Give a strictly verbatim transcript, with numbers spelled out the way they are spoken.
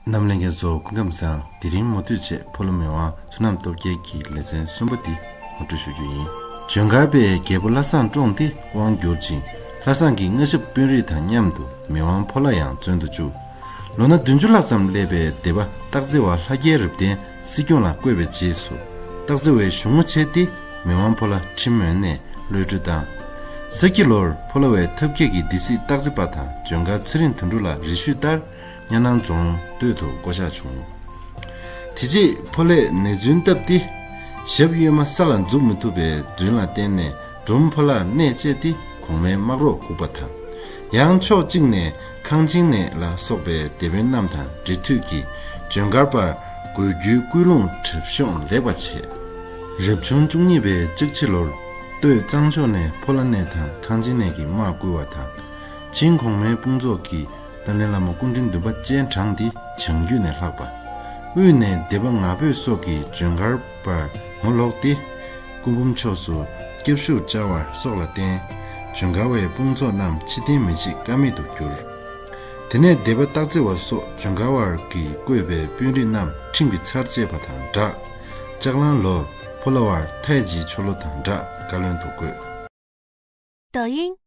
རྣམ་ལྷན་རྒྱས་ཚོ་སྐུ་ཁམས་བཟང་། དེ་རིང་མུ་མཐུད་བྱས་ཕོ་ལྷ་མི་དབང་བསོད་ནམས་སྟོབས་རྒྱལ་གྱི་ལེ་ཚན་གསུམ་པ་འདི་ངོ་སྤྲོད་ཞུ་རྒྱུ་ཡིན། ལྗོན་དཀར་པས་རྒྱལ་པོ་ལྷ་བཟང་བཀྲོངས་ཏེ་དབང་བསྒྱུར་ཅིང་། ལྷ་བཟང་གི་མངའ་ཞབས་དཔོན་རིགས་དང་མཉམ་དུ་མི་དབང་ཕོ་ལྷ་ཡང་བཙོན་དུ་བཅུག་ལོ་ན་བདུན་ཅུ་ལྷག་ཙམ་སླེབས་པའི་སྡེ་པ་སྟག་རྩེ་བ་ལྷ་རྒྱལ་རབ་བརྟན་སྲིད་སྐྱོང་ལ་བསྐོས་པའི་རྗེས་སུ། སྟག་རྩེ་བའི་གཞུང་ངོ་ཆེ་སྟེ་མི་དབང་ཕོ་ལྷ་ཁྲིམས་འོན་ནས་གློད་གྲོལ་བཏང་། ས་ཁྱི་ལོར་ཕོ་ལྷ་བའི་ཐབས་མཁས་ཀྱི་སྡེ་སྲིད་སྟག་རྩེ་པ་དང་ལྗོན་དཀར་ཚེ་རིང་དོན་གྲུབ་ལ་རེ་ཞུས་ལྟར་གཉའ་ནང་རྫོང་སྟོད་དུ་བསྐོ་གཞག་བྱུང་། དེ་རྗེས་ཕོ་ལྷས་ནེ་རྫུན་བཏབ་སྟེ། ཞབས་གཡོན་མ་ས་ལ་འཛུགས་མི་ཐུབ་པའི་རྫུན་ལ་བརྟེན་ནས་སྒྲུང་ཕོ་ལྷར་གནས་བཅས་ཏེ་གོང་མའི་དམག་རོགས་སྒུག་པ་དང་། ཡང་ཕྱོགས་གཅིག་ནས་ཁང་ཆེན་ནས་ལ་སོགས་པའི་སྡེ་དཔོན་རྣམས་དང་འབྲེལ་མཐུད་ཀྱིས་ལྗོན་དཀར་པར་དགོས་རྒྱུའི་སྐུལ་སློང་གྲབས་གཤོམ་ལེགས་པར་བྱས། རབ་བྱུང་བཅུ་གཉིས་པའི་ལྕགས་བྱི་ལོར་སྟོད་གཙང་ཕྱོགས་ནས་ཕོ་ལྷ་གནས་དང་ཁང་ཆེན་གནས་ཀྱི་དམག་བསྐུལ་བ་དང་། ཆིང་གོང་མའི་དཔུང་ཚོགས་ཀྱིས་ཏཱ་ལའི་བླ་མ་སྐུ་ཕྲེང་བདུན་པ་སྤྱན་དྲངས་ཏེ་བྱང་རྒྱུད་ནས་ལྷགས་པ། དབུས་ནས་སྡེ་པ་ང་ཕོད་སོགས་ཀྱིས་ལྗོན་དཀར་པར་ངོ་ལོག་སྟེ། སྐུ་འབུམ་ཕྱོགས་སུ་སྐྱབས་ཞུར་བཅར་བ་སོགས་ལ་བརྟེན། ལྗོན་དཀར་བའི་དཔུང་ཚོགས་རྣམས་ཕྱིར་འཐེན་མི་བྱེད་ཀ་མེད་དུ་གྱུར། དེ་ནས་སྡེ་པ་སྟག་རྩེ་བ་སོགས་ལྗོན་དཀར་བར་གྱིས་བསྐོས་པའི་དཔོན་རིགས་རྣམས་ཁྲིམས་ཀྱི་ཚར་བཅད་པ་དང་སྦྲགས། ལྕགས་གླང་ལོར་ཕོ་ལྷ་བར་ཐའི་ཇིའི་ཆོ་ལོ་དང་སྦྲགས་བཀའ་བློན་དུ་བསྐོས། 抖音